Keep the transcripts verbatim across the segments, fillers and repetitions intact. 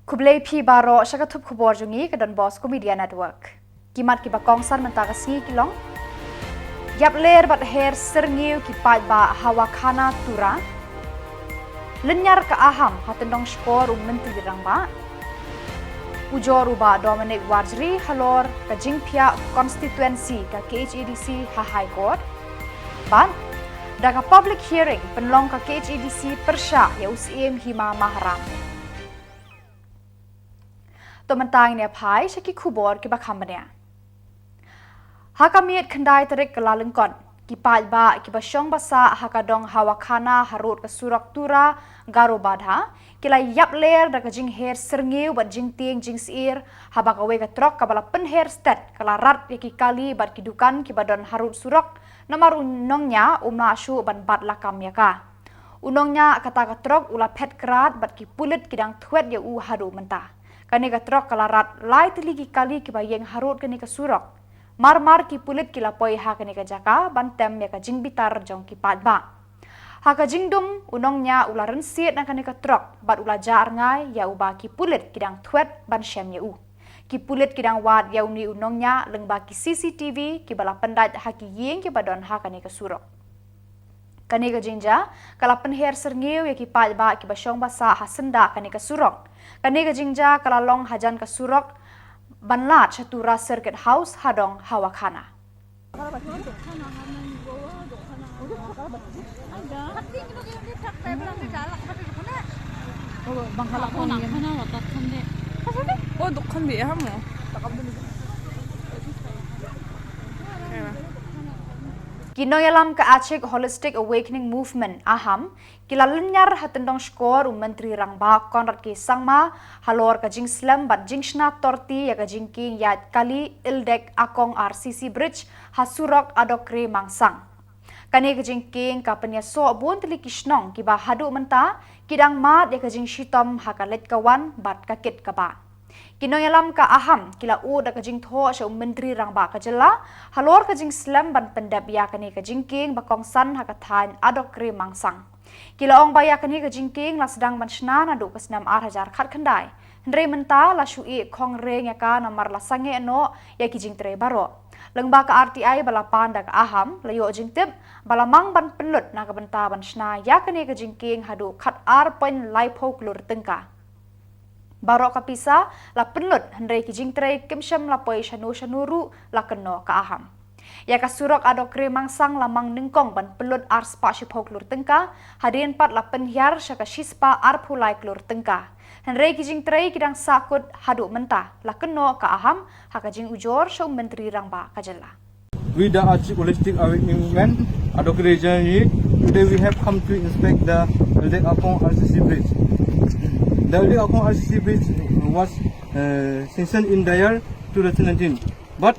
Khublei phi baroh sha ka thup khubor jong ngi ka Don Bosco Media Network. Ki mat kiba kongsan mynta ka sngi ki long: Ïap ler bad her syrngiew ki paidbah ha Wakhana Tura. Lynñiar ka aham ha tyndong shkor u Myntri Rangbah. Ujor u Bah Dominic Warjri halor ka jingphiah constituency ka K H A D C ha High Court. Bad da ka public hearing pynlong ka K H A D C pyrshah ïa u Syiem Hima Maharam. To mynta ngin ïa phai sha ki khubor kiba kham bniah. Ha ka miet khyndai tarik Kyllalyngkot, ki paidbah kiba shong ba sah ha ka dong ha Wakhana harud ka surok Tura Garobadha, ki la ïap ler da ka jingher syrngiew bad jingtieng jingsyier, haba kawei ka trok kaba la pynher stet ka la rat ïa ki kali bad ki dukan kiba don harud surok, namar u nongñiah um lah shuh ban bat lakam ïa ka. U nongñiah kata ka trok u la phet krad bad ki pulit ki dang thwet ïa u haduh mynta. Kane ka trok ka la rat lai tylli ki kali kiba ïeng harud kane ka surok. Mar mar ki pulit ki la poi ha kane ka jaka ban tem ïa ka jingbitar jong ki paidbah. Ha ka jingdum, u nongñiah u la rynsied na kane ka trok bad u la jah rngai ïa uba ki pulit ki dang thwet ban shem ïa u. Ki pulit ki dang wad ïa une u nongñiah lyngba ki C C T V kiba la pyndait ha ki ïing kiba don ha kane ka surok. Kane ka jingjia ka la pynher syrngiew ïa ki paidbah kiba shong ba sah ha syndah kane ka surok. Kane ka jingjia ka la long hajan ka surok ban leit sha Tura Circuit House ha dong ha Wakhana. Ki nongïalam ka Achik Holistic Awakening Movement, AHAM, ki la lynñiar ha tyndong shkor u Myntri Rangbah Conrad K Sangma halor ka jingslem bad jingshna torti ïa ka jingkieng ïaid kali Ildek Akong R C C Bridge ha surok Adokre Mangsang. Kane ka jingkieng ka pynïasoh bun tylli ki shnong kiba haduh mynta ki dang mad ïa ka jingshitom ha ka leit ka wan bad ka kit ka bah. Ki nongïalam ka AHAM ki la ud da ka jingthoh sha u Myntri Rangbah ka jylla halor ka jingslem ban pyndep ïa kane ka jingkieng ba kongsan ha ka thaiñ Adokre Mangsang. Ki la ong ba ïa kane ka jingkieng la sdang ban shna naduh ka snem ar hajar khatkhyndai. Hynrei mynta la shu ïeh khong reng ïa ka namar la sangeh noh ïa ki jingtrei baroh. Lyngba ka R T I ba la pan da ka AHAM la ïoh jingtip ba la mang ban pynlut na ka bynta ban shna ïa kane ka jingkieng haduh khat ar point laiphew klur tyngka. Baroh ka pisa la pynlut, hynrei ki jingtrei kim shym la poi shano shano ruh, la kynnoh ka AHAM. Ïa ka surok Adokre Mangsang la mang nyngkong ban pynlut ar spah shiphew klur tyngka, hadien pat la pynhiar sha ka shi spah arphew lai klur tyngka. Hynrei ki jingtrei ki dang sahkut haduh mynta, la kynnoh ka AHAM ha ka jingujor sha u Myntri Rangbah ka jylla. With the Achik Holistic Awakening Movement, Adokre Regional Unit, today we have come to inspect the Ildek Akong R C C bridge. The Ildek Akong R C C bridge was uh, sanctioned in the year two thousand nineteen, but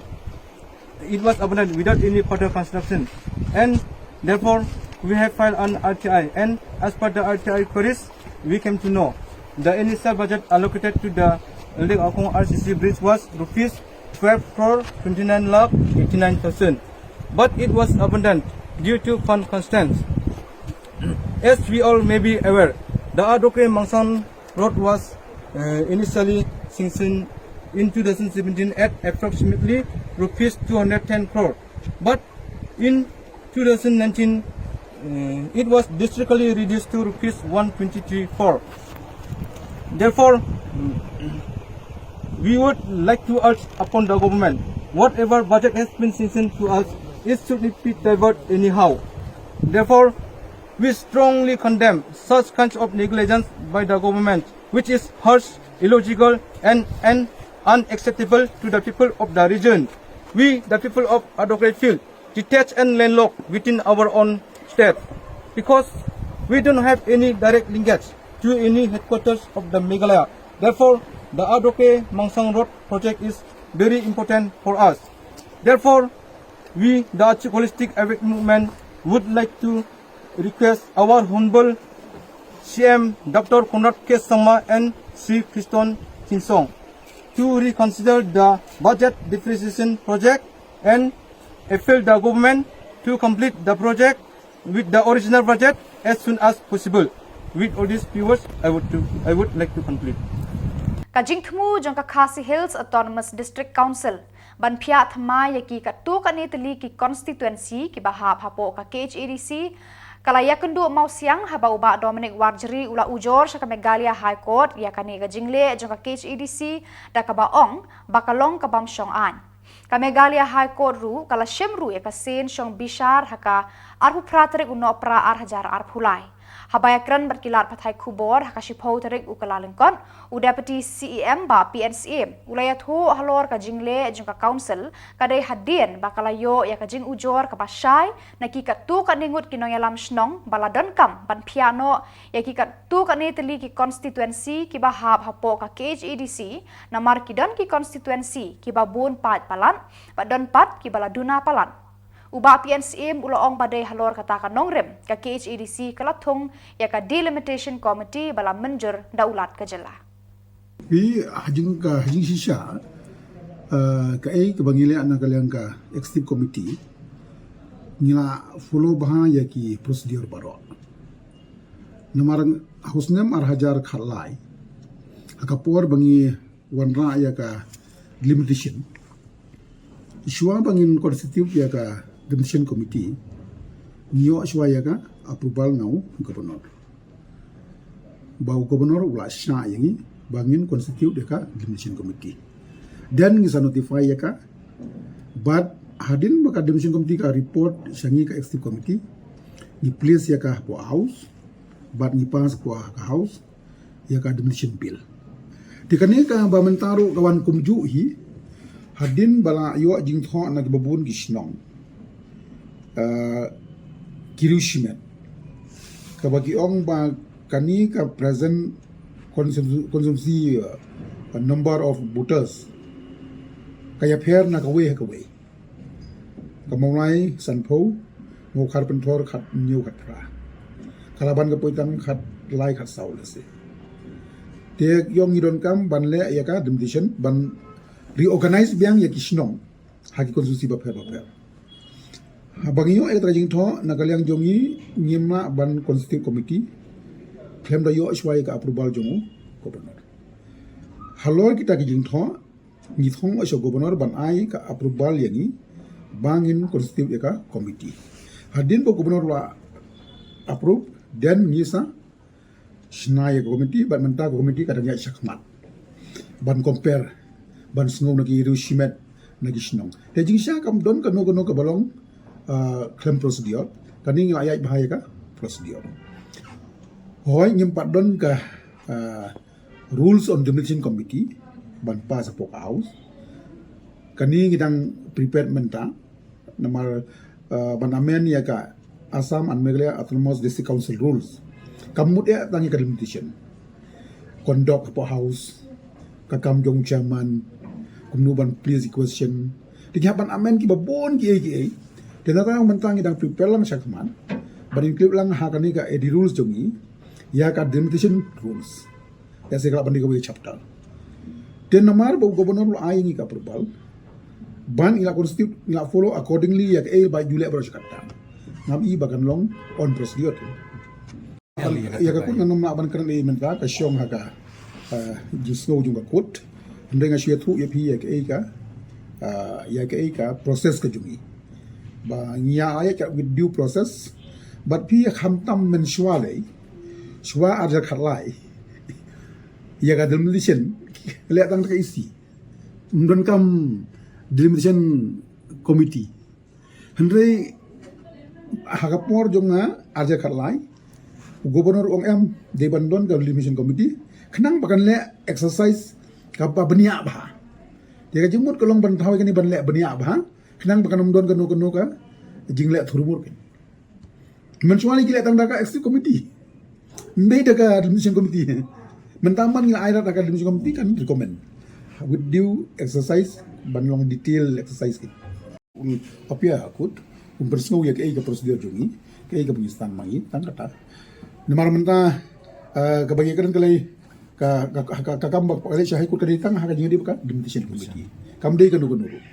it was abandoned without any further construction, and therefore we have filed an R T I, and as per the R T I queries, we came to know the initial budget allocated to the Ildek Akong R C C bridge was rupees twelve crore twenty-nine lakh eighty-nine thousand, but it was abandoned due to fund constraints. As we all may be aware, the Adokre Mangsang road was uh, initially sanctioned in two thousand seventeen at approximately rupees two hundred ten crore, but in two thousand nineteen, uh, it was drastically reduced to rupees one twenty-three crore. Therefore, we would like to urge upon the government, whatever budget has been sanctioned to us, it should not be diverted anyhow. Therefore, we strongly condemn such kinds of negligence by the government, which is harsh, illogical, and, and unacceptable to the people of the region. We, the people of Adokre, feel detached and landlocked within our own state, because we don't have any direct linkage to any headquarters of the Meghalaya. Therefore, the Adokre Mangsang Road project is very important for us. Therefore, we, the Achik Holistic Awake Movement, would like to request our Honorable C M Doctor Conrad K Sangma and Sri Christian Singson to reconsider the budget depreciation project and appeal the government to complete the project with the original budget as soon as possible. With all these few words, I would, to, I would like to conclude. Ka jingthmu jong ka Khasi Hills Autonomous District Council ban phiah thymmai ïa ki katto katne tylli ki constituency kiba hap hapoh ka K H A D C ka la ïakynduh mawsiang haba u Bah Dominic Warjri u la ujor sha ka Meghalaya High Court ïa kane ka jingleh jong ka K H A D C da kaba ong ba ka long ka bym shong aiñ. Ka Meghalaya High Court ruh ka la shim ruh ïa ka sien shong bishar ha ka arphew phra tarik u Nohprah ar hajar arphew lai. Haba ïakren bad ki lad pathai khubor ha ka shiphew tarik u Kyllalyngkot, u Deputy C E M Bah P N Syiem u la ïathuh halor ka jingleh jong ka Council ka dei hadien ba ka la ïoh ïa ka jingujor kaba shai na ki katto katne ngut ki nongïalam shnong ba la donkam ban phiah noh ïa ki katto katne tylli ki constituency kiba hap hapoh ka K H A D C, namar ki don ki constituency kiba bun paid palat bad don pat kiba la duna palat. U Bah P N Syiem u la ong ba dei halor kata ka nongrim ka K H A D C ka la thung ïa ka Delimitation Committee ba la mynjur da u Lat ka jylla. Phi ha jing ka ha jingshisha, eh, kaei kaba ngi leh na ka liang ka Executive Committee, ngi la follow bha ïa ki procedure baroh. Namar ha u snem ar hajar khatlai, ha ka por ba ngi wanrah ïa ka delimitation, shuwa ba ngin constitute ïa ka Delimitation Committee, ngi ïoh shuwa ïa ka approval na u Governor, ba u Governor u la shna ïa ngi ba ngin constitute ïa ka Delimitation Committee. Then ngi sa notify ïa ka, bad hadien ba ka Delimitation Committee ka report sha ngi ka Executive Committee, ngi place ïa ka hapoh House, bad ngi pass hapoh ka House ïa ka Delimitation Bill. Te kane kaba mynta ruh ka wan kumjuh hi, hadien ba la ïoh jingthoh na kiba bun ki shnong, eh, ki riew shimet, kaba ki ong ba kane ka present constituency, eh, number of voters ka ïapher na kawei ha kawei. Ka Mawlai sanphew, Mawkhar Pynthor khathynñiew khatphra, ka Laban ka Poitang khatlai khatsaw lehse. Te ïoh ngi donkam ban leh ïa ka delimitation, ban reorganize biang ïa ki shnong ha ki constituency bapher bapher. Haba ngi ïoh ïa kata ka jingthoh na ka liang jong ngi, ngim lah ban constitute committee khlem da ïoh shuwa ïa ka approval jong u Governor. Halor kita ki jingthoh, ngi thong sha u Governor ban ai ka approval ïa ngi ba ngin constitute ïa ka committee. Hadien ba u Governor u la approve, then ngi sa shna ïa ka committee, bad mynta ka committee ka dang ïaid shakhmat ban compare, ban sngew na ki riew shimet, na ki shnong. Te jingshisha kam don kano kano kaba long, ah, khlem procedure, kane ngi la ïaid bha ïa ka procedure. Hooid, ngim pat don ka, ah, Rules on Delimitation Committee ban pass hapoh ka House. Kane ngi dang prepare mynta, namar, uh, ban amend ïa ka Assam and Meghalaya Autonomous District Council Rules. Kam mut eh tang ïa ka delimitation, conduct hapoh House, ka kam jong chairman, kumno ban place question. Te ngi hap ban amend kiba bun kiei kiei. Te na ka liang mynta ngi dang prepare lang shakhmat ban include lang ha kane ka A D rules jong ngi ïa ka delimitation rules. Ïa se ka lah ban dei kawei chapter. Te namar ba u Governor u la ai ngi ka approval, ban ngi la constitute, ngi la follow accordingly ïa kaei ba ju leh baroh shi katta. Ngam i ba kan long on procedure. Ïa ka kut ngam lah ban kren ei mynta, ka shong ha ka, ah, jingsngew jong ka kut. Hynrei nga shu ïathuh ïa phi ïa kaei ka, ah, ïa kaei ka process ka jong ngi. Ba ngi ïa ai ka with due process. Bad phi ïa khamtam mynshuwa lei, shuwa ar hajar khatlai, ïa ka delimitation leh tang da ka E C. Ym don kam delimitation committee. Hynrei ha ka por jong nga ar hajar khatlai, u Governor u ong em, dei ban don ka delimitation committee khnang ba kan leh exercise kaba bniah bha. Te ka jingmut ka long ban thaw ïa kane ban leh bniah bha khnang ba kan ym don kano kano ka jingleh thurmur. Mynshuwa ngi leh tang da ka executive committee, ym dei da ka delimitation committee. Mynta man ngi la ai da ka delimitation committee kan recommend with due exercise, ban long detail exercise ki. Un appear ha kut, un pynsngew ïa kaei ka procedure jong ngi, kaei kaba ngi sdang ma ngi, tang kata. Namar mynta, eh, kaba ngi kren ka lei, ka, ka, ka, ka kam ba ka leit sha High Court ka dei tang ha ka jingïadei bad ka delimitation committee. Kam dei kano kano ruh.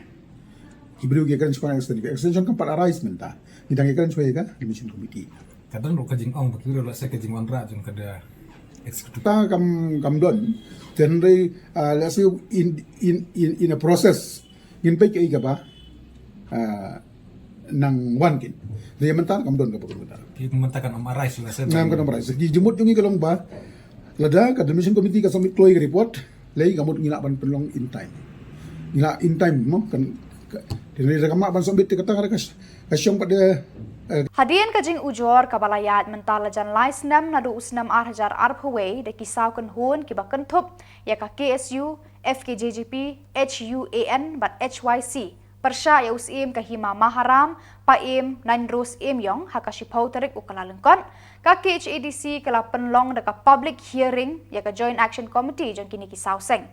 Ki briew ki kren shuwa extension, extension kam pat arise mynta. Ngi dang ïa kren shuwa ïa ka delimitation committee. Ka don ruh ka jingong ba ki briew la sha ka jingwanrah jong ka da Executive. Ta kam kam don. Te hynrei, ah, let's say in in in in a process ngin peit kaei kaba, ah, nang wan kin. Te mynta kam don kaba kumta. Ki mynta kan ym arise la sen. Ngam kan ym arise. Ki jingmut jong ngi ka long ba lada ka Demarcation Committee ka submit kloi ka report, lei ka mut ngi lah ban pynlong in time. Ngi lah in time mo kan ka, te lei ka mah ban submit te kata ka ka shong pat de, eh, Hadien ka jingujor kaba la ïaid mynta la jan lai snem naduh u snem ar hajar arphew wei da ki saw kynhun kiba kynthup ïa ka K S U, F K J G P, H U A N bad H Y C, pyrshah ïa u Syiem ka Hima Maharam, Paiem Nainrose Iemiong, ha ka shiphew tarik u Kyllalyngkot, ka K H A D C ka la pynlong da ka public hearing ïa ka Joint Action Committee jong kine ki saw seng.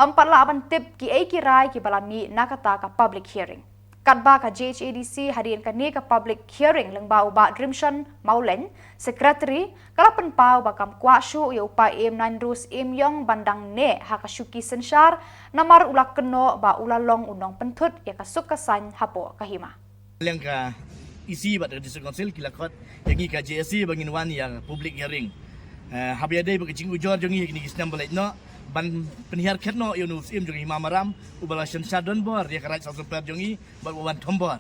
Ym pat lah ban tip kiei ki rai kiba la mih na kata ka public hearing. Katba ka J H A D C hadien kane ka public hearing lyngba u Bah Drimshon Mawleng, Secretary, ka la pynpaw ba kam kwah shuh ïa u Paiem Nainrose Iemiong ban dang neh ha ka shuki synshar, namar u la kynnoh ba u la long u nongpynthut ïa ka suk ka saiñ hapoh ka hima. Liang ka E C bad ka District Council ki la khot ïa ngi ka J A C ba ngin wan ïa public hearing. Eh, haba ïadei bad ka jingujor jong ngi ha kine ki snem ba leit noh ban pynhiar khet noh ïa u Syiem jong ka Hima Maharam uba la synshar donbor ïa ka Raid Sawdong Symper jong ngi bad uba wan thombor.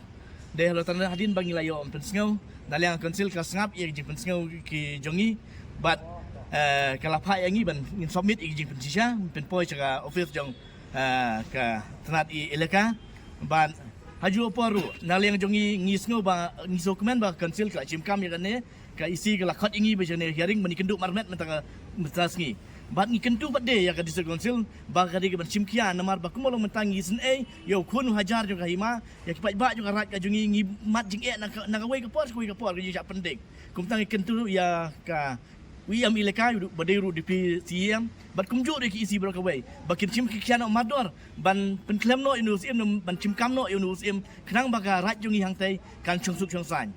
Dei halor kata hadien ba ngi la ïoh pynsngew na liang ka Council ka sngap ïa ka jingpynsngew ki jong ngi bad, eh, ka la phah ïa ngi ban ngin submit ïa ka jingpynshisha, pynpoi sha ka office jong, eh, ka tnat i elaka. Bad ha juh por ruh na liang jong ngi ngi sngew ba ngi sngewkmen ba ka Council ka la shim kam ïa kane, ka E C ka la khot ïa ngi ba jong ne hearing ba ngi kynduh marmet mynta ka mynta sngi. Bad ngi kyntu pat de ïa ka District Council ba ka dei ka ban shim khia namar ba kumba long mynta ngi sngewsih ïa u khun u hajar jong ka hima, ïa ki paidbah jong ka raid ka jong ngi, ngi mad jingeh na ka, na kawei ka por sha kawei ka por ka jingshah pyndeng. Kumta ngi kyntu ïa ka u E M elaka ba dei ruh D P C E M bad kumjuh ruh ki E C baroh kawei ba kin shim ki khia noh mardor ban pynkhlem noh ïa u Syiem, ban shim kam noh ïa u Syiem khnang ba ka raid jong ngi hangtei kan shong suk shong saiñ.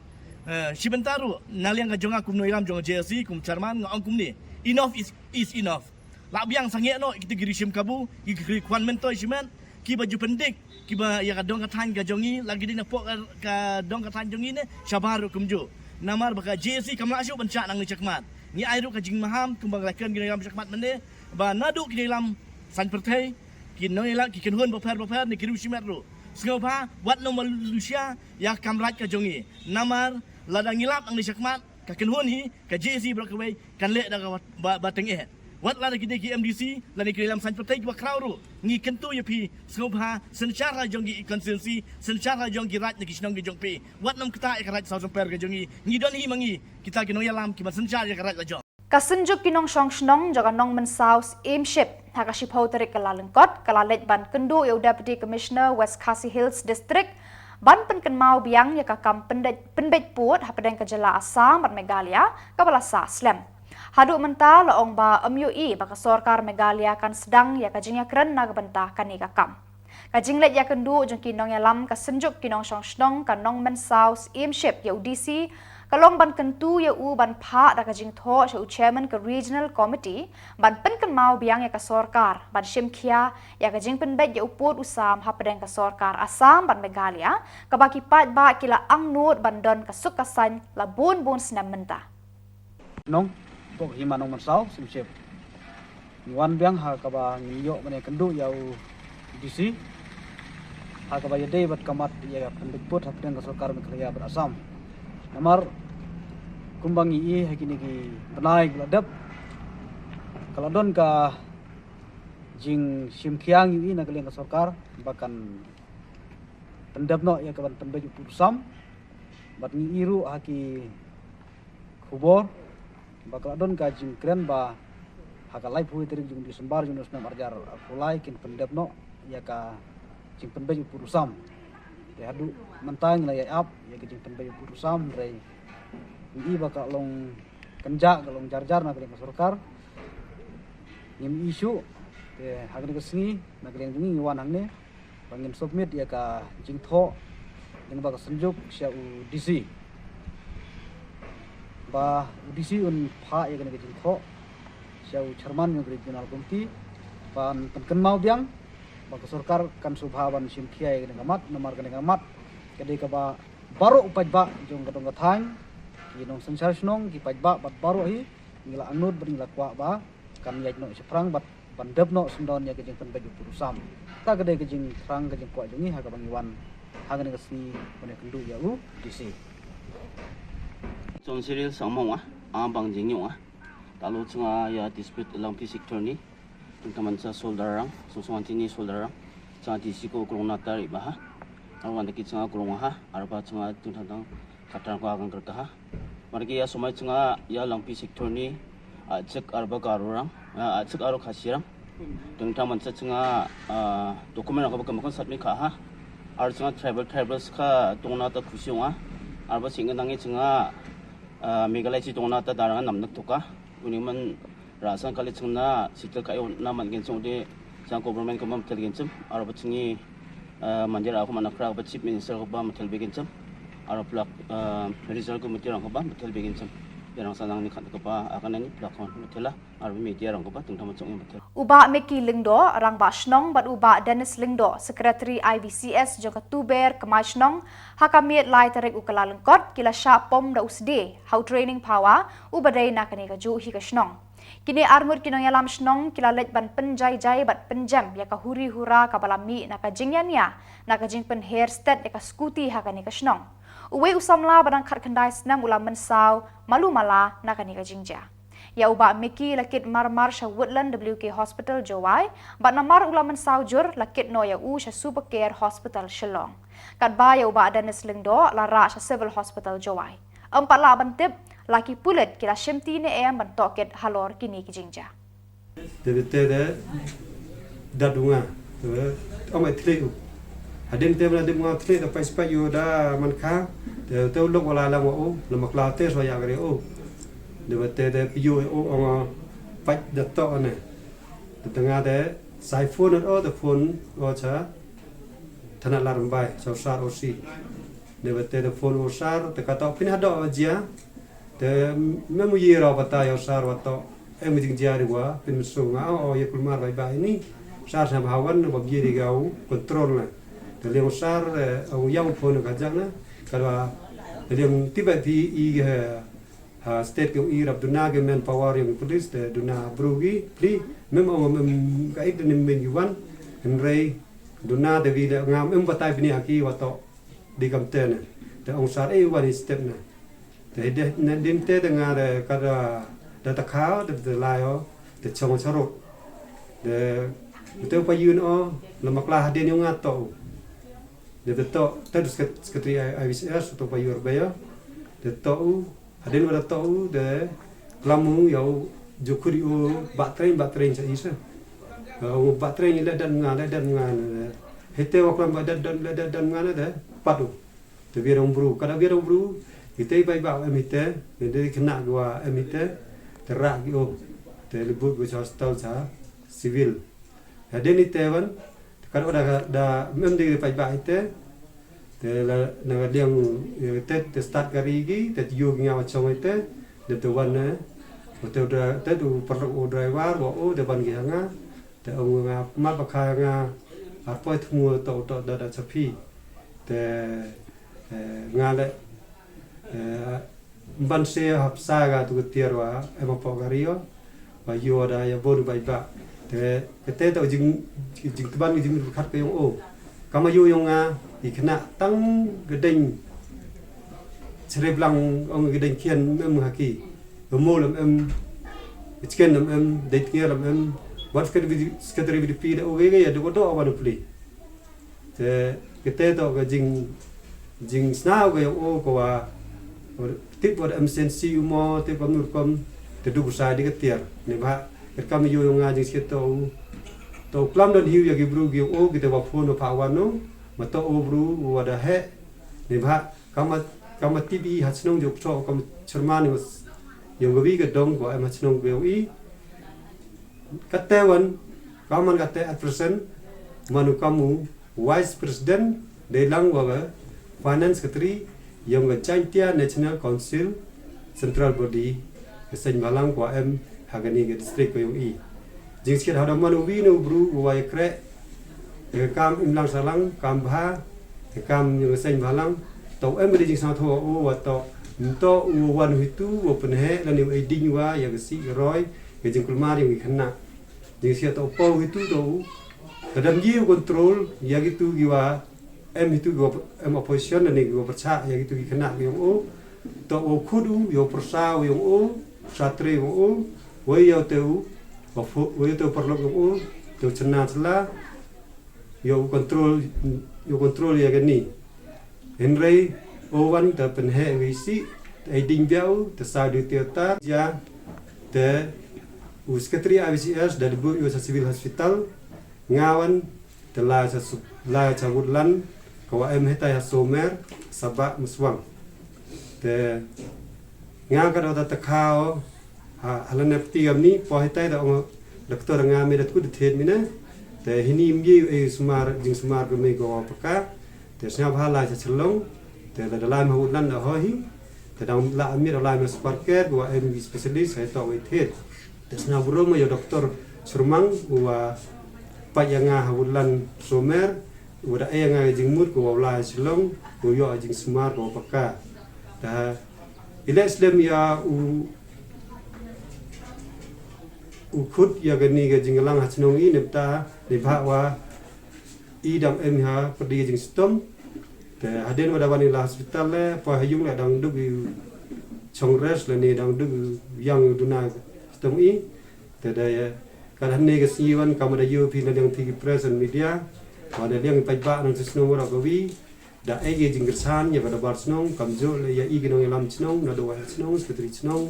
Eh, shi bynta ruh na liang ka jong nga kum nongïalam jong ka J A C kum chairman nga ong kumne, enough is, is enough. Lah biang sangeh noh ïa kita ki ri shim kabu, ïa ki ri kwan myntoi shimet, kiba ju pyndik kiba ïa ka dong ka thaiñ ka jong ngi, la ki dei na poh ka, ka dong ka thaiñ jong ngi ne shabar ruh kumjuh. Namar ba ka J A C kam lah shuh ban shah nangne shakhmat. Ngi ai ruh ka jingmaham kumba nga la kren ki nongïalam shakhmat mynne ba naduh ki nongïalam saiñ pyrthei, ki nongïalam ki kynhun bapher bapher ne ki riew shimet ruh, sngewbha wat nang malusia ïa ka kam raid ka jong ngi. Namar lada ngi lap nangne shakhmat, ka kynhun hi ka J A C baroh kawei kan leh da kaba, ba, ba tyngeh. Wat lada ki dei ki M D C lane ki nongïalam saiñ pyrthei kiba khraw ruh, ngi kyntu ïa phi sngewbha synshar ha jong ki constituency, synshar ha jong ki raid ne ki shnong ki jong phi. Wat nang ktah ïa ka raid Sawdong Symper ka jong ngi. Ngi don hi ma ngi kita ki nongïalam kiban synshar ïa ka raid la jong. Ka Synjuk ki Nongshong Shnong jong ka Nongmynsaw Syiemship ha ka shiphew tarik Kyllalyngkot ka la leit ban kynduh ïa u Deputy Commissioner West Khasi Hills District ban pynkynmaw biang ïa ka kam pynbeit, pynbeit pud hapdeng ka jylla Assam bad Meghalaya kaba la sah slem. Haduh mynta la ong ba ym ïohi ba ka sorkar Meghalaya kan sdang ïa ka jingïakren na ka bynta kane ka kam. Ka jingleit ïakynduh jong ki nongïalam ka Synjuk ki Nongshong Shnong ka Nongmynsaw Syiemship ïa u D C ka long ban kyntu ïa u ban phah da ka jingthoh sha u chairman ka Regional Committee ban pynkynmaw biang ïa ka sorkar ban shim khia ïa ka jingpynbeit ïa u pud u sam hapdeng ka sorkar Assam bad Meghalaya, kaba ki paidbah ki la angnud ban don ka suk ka saiñ la bun bun snem mynta. Nong, pok hima Nongmynsaw Syiemship. Ngi wan biang ha kaba ngin ïoh ban ïakynduh ïa u D C ha kaba ïadei bad ka mat ïa ka pynbeit pud hapdeng ka sorkar Meghalaya bad Assam. Namar kumba ngi i ha kine ki bnai ki la dep, ka la don ka jingshim khia ngi i na ka liang ka sorkar ba kan pyndep noh ïa ka ban pynbeit u pud u sam. Bad ngi i ruh ha ki khubor ba ka la don ka jingkren ba ha ka laiphew tarik jong December jong u snem ar hajar arphew lai kin pyndep noh ïa ka jingpynbeit u pud u sam. Te haduh mynta ngi la ïai ap ïa ka jingpynbeit u pud u sam, hynrei ngi i ba ka long kynjah, ka long jar jar na ka liang ka sorkar. Ngim i shuh. Te ha kane ka sngi na ka liang jong ngi ngi wan hangne ba ngin submit ïa ka jingthoh lyngba ka Synjuk sha u D C. Ba u D C un phah ïa kane ka jingthoh sha u chairman jong ka Regional Committee ban pynkynmaw biang ba ka sorkar kan sngewbha ban shim khia ïa kane ka mat, namar kane ka mat ka dei kaba baroh u paidbah jong ka dong ka thaiñ, ki nongsynshar shnong, ki paidbah bad baroh hi Ngi la angnud bad ngi la kwah ba kan ïaid noh shaphrang bad ban dep noh syndon ïa ka jingpynbeit u pud u sam. Kata ka dei ka jingthrang ka jingkwah jong ngi ha kaba ngi wan ha kane ka sngi ban ïakynduh ïa u D C. Chong serial sang mong ah, ah bang jing nyong ah. Talu chang ïa dispute lang pi sector ni. Tengtang man sa soldier rang, song song anti ni soldier rang. Chang D C ko kurung na tari ba ha. Arwan daki chang kurung ha, arba chang tengtang tang katar ko akan kerka ha. Marki ïa somai chang ïa lang pi sector ni, a chek arba karu rang, a chek aru khasi rang. Tengtang man sa chang, ah, document ko ba kemakan satmi kha ha. Ar chang tribal tribal ska tong na ta khusi ong ah. Arba sing nang chang, ah, Meghalaya chi tong na ta darang nam nak tuka. Uni man rasan kali chang na sitel ka yo na man gen chong de chang government ka mam tel gen cham. Arba chingi, ah, mandir aku mana kra ba chief minister ko ba matel be gen cham. Arba plak, ah, result ko mati rang ko ba matel be gen cham. Ïa rang sanang ni khat ko ba akan ni plak kon matela. Arba media rang ko ba tengtang man chong ïa matel. U Bah Mickey Lyngdoh, Rangbah Shnong, bad u Bah Dennis Lyngdoh, Secretary I V C S jong ka Tuber Kmai Shnong, ha ka miet lai tarik u Kyllalyngkot, ki la shah pom da u sdie ha u Training Phawa, u ba dei na kane ka juh hi ka shnong. Kine arngut ki nongïalam shnong ki la leit ban pynjai jai bad pynjem ïa ka huri hura kaba la mih na ka jingïania na ka jingpynher stet ïa ka skuti ha kane ka shnong. Uwei u samla ba dang khatkhyndai snem u la mynsaw malu mala na kane ka jingjia. Ïa u Bah Mickey la kit marmar sha Woodland W K Hospital Jowai, bad namar u la mynsaw jur la kit noh ïa u sha Super Care Hospital Shillong. Katba ïa u Bah Dennis Lyngdoh la rah sha Civil Hospital Jowai. Ym pat lah ban tip la ki pulit ki la shimti ne em ban tohkit halor kine ki jingjia. Te bete de dat u nga. Te ong ai thlei u. Hadien te bana dep nga thlei da pais pais yu da man kha. Te te u lok wala lang wa u. La makla te so ya gre u. De bete de piyu u ong pais da to ne. Te nga de sai phone o de phone o cha. Thana lar mbai so sar o si. De bete de phone o sar te ka to phin hado jia. Te mem u yira bata yo sar wa to. Em jingjia ri wa pynmynsaw nga o ye kulmar bai bai ni. Sar sa ba hawan ba bie ri gau control na. Te liang sar, eh, u yang phone ka jak na. Ka ba liang tiba ti i, eh, ha state ke i rap duna ke men power yang police te duna bru gi pli mem o mem ka it ne men gi wan. Hynrei duna te wi le nga mem batai bini ha ki wa to di kam te ne. Te ong sar e wan i step ne. Te de ne din te de nga de ka da da ta kha de de lai o de chong charot. De te pa yun o le makla ha den yo nga to. De de to te du sket- sekretari I- IVCS to pa yur ba yo. De to u ha den wa da to u de klam u ya u ju khuri u ba train ba train sa isa. U ba train le dan nga le dan nga ne. Hete wa klam ba dan dan le dan dan nga ne de pat u. Te biar ong bru, kada biar ong bru, ite bai ba em ite, ne dei kena gua em ite, te rak gi o, te lebut gua sa hospital sa civil. Ya deni te wan, te kada da da mem dei pai ba ite, te la na liang, eh, te te start kari gi, te yu gi nga wa chong ite, de te wan ne, o te da te tu perlu o driver wa o de ban gi nga, te ong nga ma ba kha nga arpoi thmu to to da da chapi. Te, eh, nga le, eh, ban se hap sa ga tu tiar wa em apo ga rio. Ba yo da ya bon bai ba. Te kete to jing jing teban jing khat pe yong o. Kama yo yong nga i kena tang gedeng. Chere blang ong gedeng kian mem haki. Mo lem em chicken lem em dei tngia lem em. Wat sekretari sekretari VDP da o ge ge ya do do wan pli. Te kete to ka jing jing snaw ka yong o ko wa tip wa em sen si u mo tip wa nur kom te du sa di ka tiar ne ba ket kam yo yong nga jing siet to to klam don hiu ya ki bru ki yong o ki te wa phone pa wa no ma to o bru wa da he ne ba kama kama tibi ha chnong jo to kam cherman yong ga wi ka dong ko em ha chnong ko yong i kate wan kaman kate at present manu kamu Vice President dei lang wa ga Finance Secretary yong ga Jaintia National Council Central Body ka seng balang kwa em ha kani ka district ka yong i. Jing sikit hada man u wi ne u bru u wa ya krek ya ka kam im lang salang kam bha ya ka kam yong ka seng balang to em ka dei jing sang tho u wa to Nto u wan hitu u pynheh lane u ai ding wa ïa ka sih ka roi, ka jingkulmar ïa ki khynnah. Jingshisha to u paw hitu to u. Lada ym ïoh control ïa kitu ki wa em hitu ki wa em opposition lane ki wa pyrshah ïa kitu ki khynnah ki ong u. To u khut u ïa u pyrsa u ong u, sa tre u ong u. Wei ïa u te u, wei ïa u te u paralok ong u, te u chynna chla. Ïa u control, ïa u control ïa kani. Hynrei u wan te pynheh wi sih, te ai ding biang u, te sa du te tar ja. Te u secretary I V C S da dei bu ïa sa civil hospital. Nga wan te la sa la sa Woodland ka wa em hitai ha Somer, Sabah, Muswang. Te nga ka da ta khaw ha, ha la nep ti gam ni, po hitai da ong doktor nga me da tku da thied mi ne. Te hini mji e sumar, jingsumar ka me ko paka. Te sna bha la cha chelong. Te la da lai ma Woodland da ho hi. Te da la mi da lai ma Sparker ko em specialist hai to wei thied. Te sna buro ma yo doktor Surmang u wa pa ya nga ha Woodland Somer. U da e nga jingmut ko wa la chelong. U yo jingsumar ko paka. Te ile slem ya u u khut ïa kani ka jinglang ha chnong i ne bta ne bha wa i dang em ha pyrdi jingstom. Te hadien wa da wan i la hospital le pa ha yung le dang duk i chong res le ne dang duk yang duna stom i. Te da ïa ka da ne ka si wan ka ma da yu phi na liang phi ki press and media wa da liang i paidbah nang chnong wa ka wi. Da e ki jingkyrsan ïa ka dabar chnong, kam ju le ïa i ki nongïalam chnong, na do wa chnong, secretary chnong,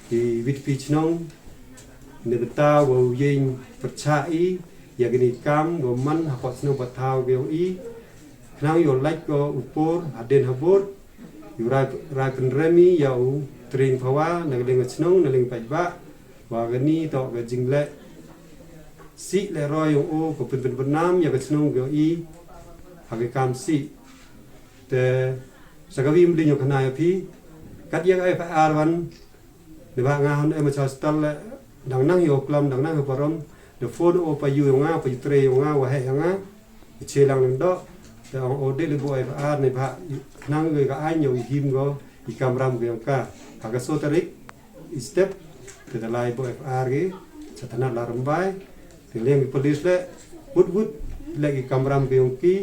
ki V D P chnong. Ne bta wa u ïeng pyrchah i ïa kini kam wa man ha pot chnong pat thaw ki ong i. Khnang ïa u lait ko u por hadien ha bor. Ïa u rai, rai pynrem i ïa u tring phawa na ka liang chnong, na liang paidbah. Wa kani to ka jingleh sih leh roi ong u ko pynpynpynam ïa ka chnong ko i ha ka kam sih. Te sa ka wi mding ïa ka na ïa phi kat ïa ka F I R wan. Ne ba nga hon em cha stal le dang nang ïa u klam dang nang ïa u parom. De phone o pa yu ïa nga pa yu tre ïa nga wa he ïa nga. Che lang lang do. Te ong o de le bo F I R ne ba nang ïa ka ain ïa u him ko i kamram ko ïa ka ha ka so tarik. I step te da lai bo F I R ki sa thanat la Rymbai. Te liang ki police le wut wut le ki kamram ki ong ki.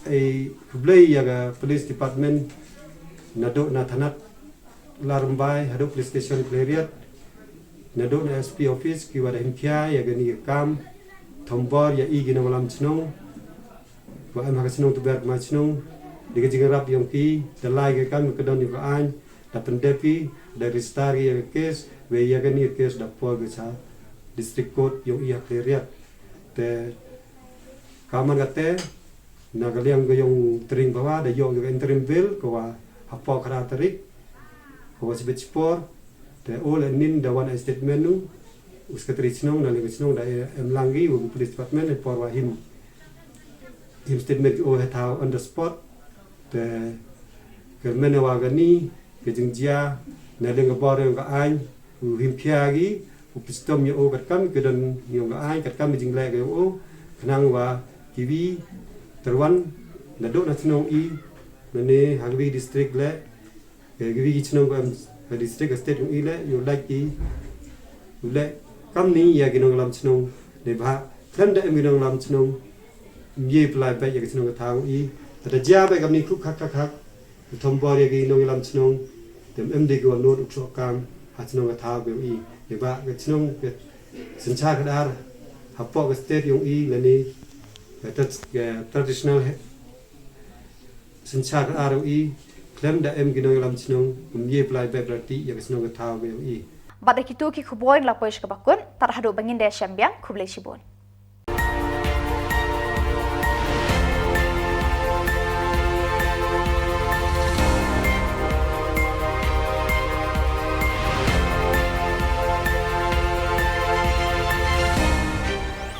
Ai khublei ïa ka police department na do na thanat la Rymbai, ha do police station Khliehriat, na do na S P office ki wa da him khia ïa kani ka kam thombor ïa i ki nonglam chnong. Wa em ha ka chnong tu ber ma chnong. Di ka jingrap ïong ki da lai ka kam ka don ïong ka ain da pyndep i da register ïa ka case. Wei ïa kani ka case da por ka cha district court ïong i ha Khliehriat. Te ka man kate na ka liang ka ïong tring bawa da ïong ïong interim bail ka wa hapoh ka tarik ka wa sibit sipor. Te o le nin da wan statement nu u secretary chnong na liang chnong da em lang i u police department e por wa him him statement o he thaw on the spot. Te ka mena wa gani ka jingjia na liang ka bor ïong ka ain u him khia gi u pistom ïa u katkam ka don ïong ka ain katkam ka jingleh ka ïong u khnang wa ki wi terwan na do na chnong i na ne ha ki wi district le ki wi ki chnong ka em ka district ka state ïong i le ïong lait ki u le kam ni ïa ki nonglam chnong ne ba khlem da em ki nonglam chnong. Mye pla ba ïa ki chnong ka thaw i ta jia ba kam ni khup khak khak khak. Thombor ïa ki nongïalam chnong. Te em de ki wa nud u kso kam ha chnong ka thaw ka ïong i. Ïa ba ka chnong ka synchar ka dar hapoh ka state ïong i lane ka tat ka traditional he synchar ka dar ïong i. Khlem da em ki nongïalam chnong kum ye plai bek rati ïa ka chnong ka thaw ka ïong i. Bad da kitu ki khubor la poi sha kaba kut, tad haduh ba ngin da shem biang, khublei shibun.